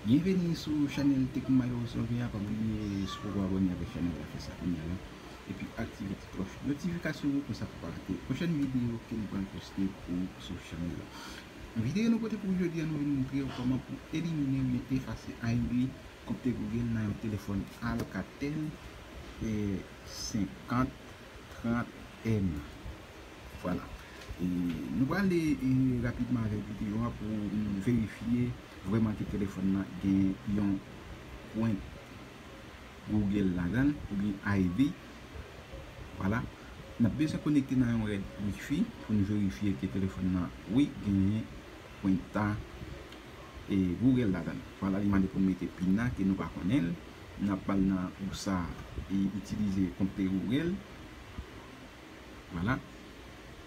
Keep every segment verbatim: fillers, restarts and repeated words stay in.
Byenveni sou chanèl Tech Mayo Sylvia. Pa bliye, si w poko abòne avèk chanèl la, fè sa kounye a la. Epi aktive ti klòch notifikasyon an, konsa pou pa rate pwochèn videyo ke m pral poste pou sou chanèl la. Videyo nou pote pou jodi a, nou vin montre w kòman pou elimine oubyen efase I D konte Google nan yon telefòn Alcatel, e, senkant trant M. Vwala. E nou prale, e, rapidman avèk videyo a pou nou verifye vrèman ke telefòn nan gen yon konte Google ladan l oubyen I D. Vwala. N ap bezwen konekte nan yon rèd Wi-Fi pou nou verifye ke telefòn nan, wi, genyen konte, e, Google ladan l. Vwala, li mande pou n mete pin nan ke nou pa konnen l. N ap ba l nan usa, e, itilize konte Google. Vwala.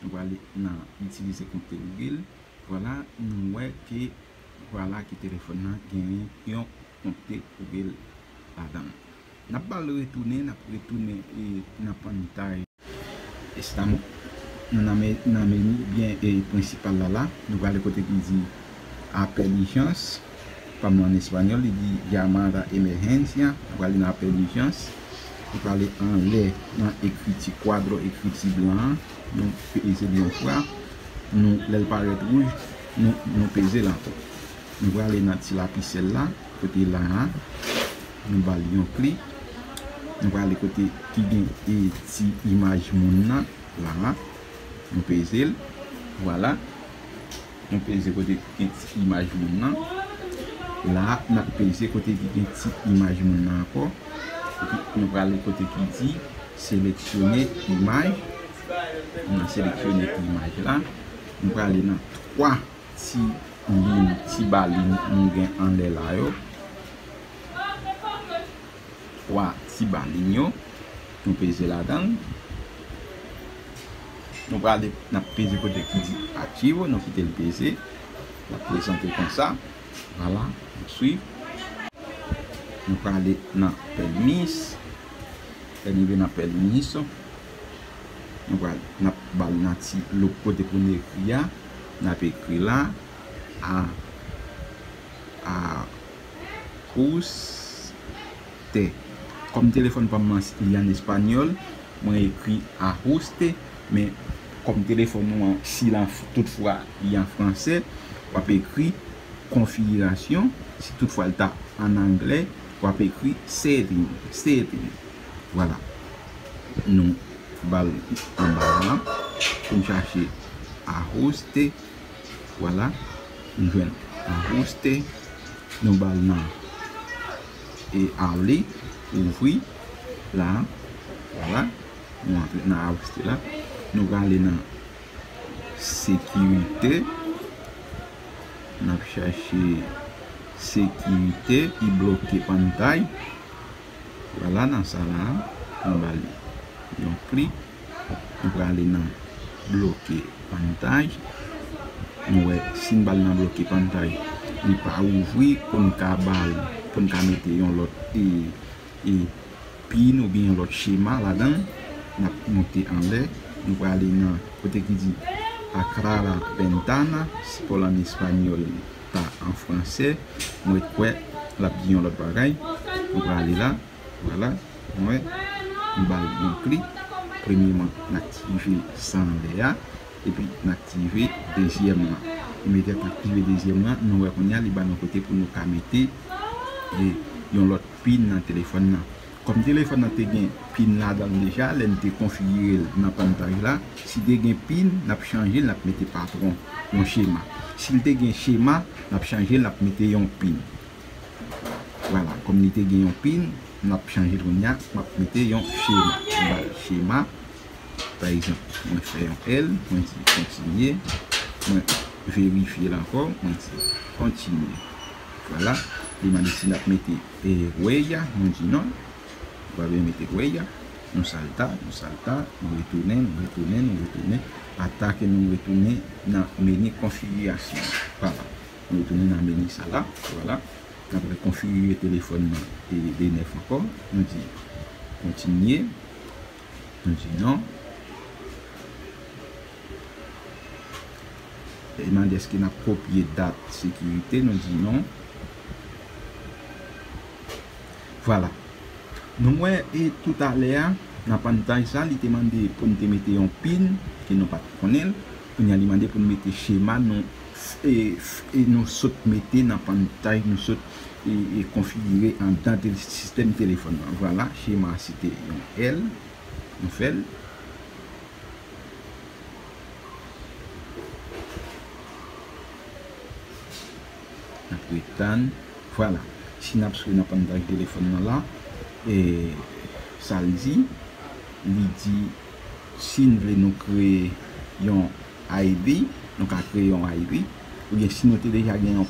Nou prale nan itilize konte Google. Vwala, nou wè ke, vwala, ke telefòn nan genyen yon konte Google ladan l. N ap ba l retounen, n ap retounen, e, nan pantay. Estamos nan, nan me-, nan meni byen, e, prensipal la la. Nou prale kote ki di apèl ijans. Pa m nan an espanyòl, li di llamada emergencia. Nou prale nan apèl ijans. Nou prale anlè nan ekriti kwadro, ekriti blan an. Nou peze l yon fwa. Nou, lè l parèt wouj, nou, nou peze l ankò. Nou prale nan ti lapisèl la, kote la a. Nou ba l yon klik. Nou prale kote ki gen, e, ti imaj moun nan, la a. Nou peze l. Vwala. Nou peze kote ki gen ti imaj moun nan. La a, n ap peze kote ki gen ti imaj moun nan ankò. Epi nou prale kote ki di seleksyone imaj. Nou seleksyone imaj la. Nou prale nan twa ti liy, ti ba liy nou gen anlè la yo. Twa ti ba liy yo. Nou peze ladan l. Nou prale, n ap peze kote ki di archivo, nou kite l peze. L ap prezante konsa. Vwala, nou swiv. Nou prale nan pèmis. Lè n rive nan pèmis, nou pral, n ap ba l nan ti lòt kote pou n ekri a. N ap ekri la, a, a, uste. Kòm telefòn pa m nan li an espanyòl, mwen ekri ajuste, men kòm telefòn ou an, si l an, toutfwa li an fransè, w ap ekri konfigirasyon. Si toutfwa l ta an anglè, w ap ekri setting, setting. Vwala. Nou ba l anba la pou n chache ajuste. Vwala. Nou jwenn ajuste. Nou ba l nan e abrir, ouvri la. Vwala. Nou antre nan ajuste la. Nou prale nan sekirite. N ap chache sekirite, ki bloke pantay. Vwala, nan sa la, nou ba l yon klik. Nou prale nan bloke pantay. Nou wè, si n ba l nan bloke pantay, li pa ouvri pou n ka ba l, pou n ka mete yon lòt, e, e, pin oubyen yon lòt chema ladan l. N ap monte anlè. Nou prale nan kote ki di aclara ventana, si pa w la an espanyòl, ta an fransè. Mwen kwè l ap di yon lòt bagay. Nou prale la. Vwala. Mwen, m ba l yon klik. Premyeman, n aktive sa anlè a. Epi n aktive dezyèm lan. Imedyat n aktive dezyèm lan, nou wè kounye a li ba nou kote pou nou ka mete, e, yon lòt pin nan telefòn nan. Kòm telefòn nan te gen pin ladan l deja, lè n te konfigire l nan pantay la, si te gen pin, n ap chanje l, n ap mete patwon, yon chema. Si l te gen chema, n ap chanje l, n ap mete yon pin. Vwala, kòm li te gen yon pin, n ap chanje l kounye a, m ap mete yon chema. M ba l chema. Pa egzanp, mwen fè yon L, mwen di kontinye, mwen verifye l ankò, mwen di kontinye. Vwala, li mande si n ap mete, e, huella, nou di non. Nou pa bezwen mete huella. Nou salta, nou salta, nou retounen, nou retounen, nou retounen. Ata ke nou retounen nan meni konfigirasyon. Vwala. Nou retounen nan meni sa la. Vwala. N ap rekonfigire telefòn nan, e, de nèf ankò. Nou di kontinye. Nou di non. Li mande èske n ap kopye dat sekirite. Nou di non. Vwala. Nou wè, e toutalè a, nan panntaj sa, li te mande pou n te mete yon pin, ke nou pa t konnen l. Kounye a, li mande pou n mete chema nou, e, e nou sot mete nan panntaj, nou sot, e, e konfigire anndan te-, sistèm telefòn nan. Vwala, chema a se te yon L, nou fè l. N ap ret tann. Vwala. Si n ap swiv nan panntaj telefòn nan la, e, sa l di, li di, si n vle nou kreye yon I V, nou ka kreye yon I V, oubyen si nou te deja gen yon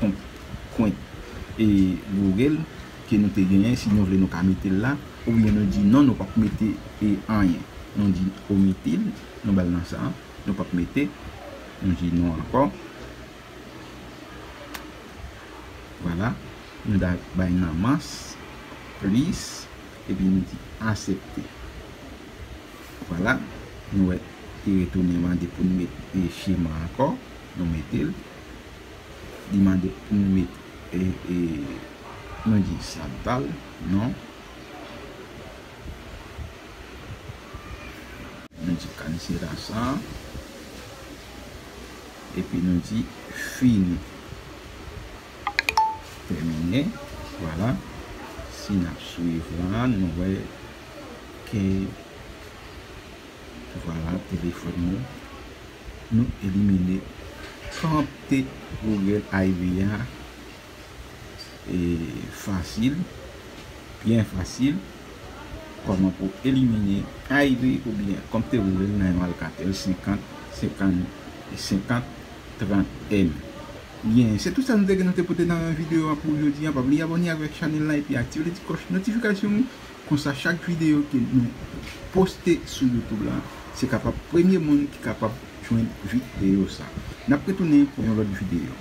kont, kont, e, Google ke nou te genyen, si nou vle nou ka mete l la, oubyen nou di non, nou p ap mete, e, anyen. Nou di omite l, nou ba l nan sa, nou p ap mete, nou di non ankò. Vwala, nou da bay nan mas, plis, epi nou di aksepte. Vwala, nou wè, li retounen mande pou n met, e, chema ankò, nou mete l. Li mande pou n met, e, e, nou di Chantal, non. Nou di cancela sa. Epi nou di fini. Tèmine. Vwala. Si n ap swiv la, nou wè ke, vwala, telefòn nou, nou elimine kont Google I V a. E, fasil, byen fasil, kòman pou elimine I V oubyen kont Google nan yon Alcatel senkant, senkant, senkant, trant M. Byen, se tout sa nou te gen nou te pote nan videyo a pou jodi a. Pa bliye abòne avèk chanèl la epi aktive ti klòch notifikasyon an. Konsa, chak videyo ke nou poste sou YouTube la, se kapab premye moun ki kapab jwenn videyo sa. N ap retounen pou yon lòt videyo.